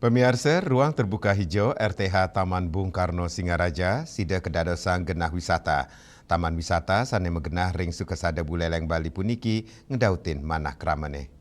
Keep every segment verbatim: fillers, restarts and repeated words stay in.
Pamiarsa, ruang terbuka hijau R T H Taman Bung Karno Singaraja sida kadadosan genah wisata. Taman wisata sane magenah ring Sukasada Buleleng Bali puniki ngedautin manah kramane.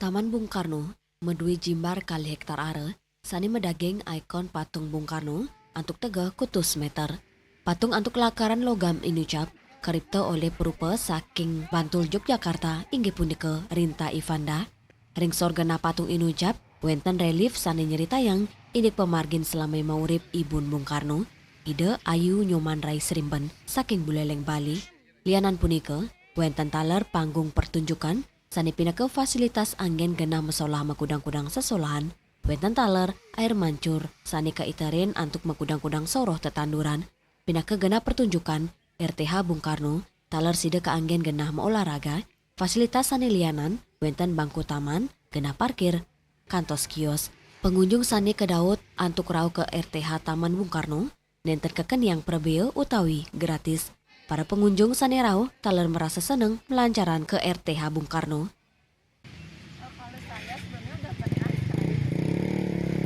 Taman Bung Karno madue jimbar kalih hektar are sane madaging ikon patung Bung Karno antuk tegeh kutus meter. Patung antuk lakaran logam inucap karipta olih parupa saking Bantul, Yogyakarta, inggih punika Rinta Ivanda. Ring sor genah patung inucap wenten relief sane nyritayang indik pamargin selame maurip Ibun Bung Karno, Ida Ayu Nyoman Rai Srimben saking Buleleng, Bali. Lianan punika, wenten taler panggung pertunjukan sane pinaka fasilitas anggen genah masolah makudang-kudang sesolahan, wenten taler air mancur sane kaiterin antuk makudang-kudang soroh tetanduran. Pinaka genah pertunjukan R T H Bung Karno, taler sida kaanggen genah maolahraga, fasilitas sane lianan, wenten bangku taman, genah parkir, kantos kios. Pangunjung sane kadaut antuk rauh ka R T H Taman Bung Karno, nenten kakeniang prabea utawi gratis. Para pangunjung sane rauh taler marasa seneng malancaran ka R T H Bung Karno. Eh, kalau saya sebelumnya udah pernah sekali.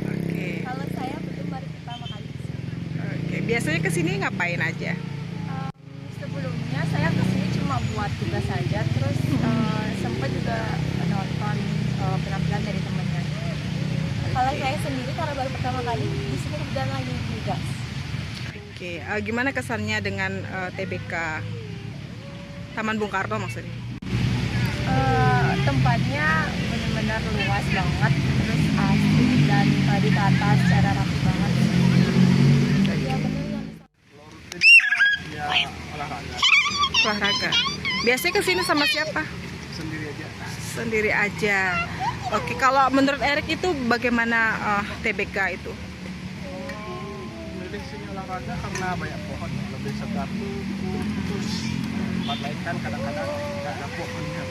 Oke. Kalau saya belum, baru pertama kali ke sini. Oke, biasanya ke sini ngapain aja? Em, sebelumnya saya ke sini cuma buat tugas saja, terus, eh, sempat juga nonton, eh, penampilan dari temennya. Kalau saya sendiri, karena baru pertama kali di sini, kebetulan lagi tugas. Oke, eh, gimana kesannya dengan, eh, T B K? Taman Bung Karno maksudnya. Eh, tempatnya benar-benar luas banget, terus asik dan, eh, ditata secara rapi banget. Iya, benar yang Ya, olahraga. Olahraga. Biasanya ke sini sama siapa? Sendiri aja. Sendiri aja. Oke, kalau menurut Erik itu bagaimana, eh, T B K itu? Milih sini olahraga karena banyak pohon, lebih segar. Terus tempat lain kan kadang-kadang nggak ada pohonnya.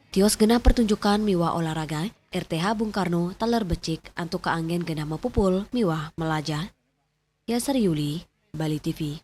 Tios genah pertunjukan miwah olahraga, R T H Bung Karno taler becik antuk kaanggen genah mapupul miwah malajah. Yasari Yuli, Bali T V.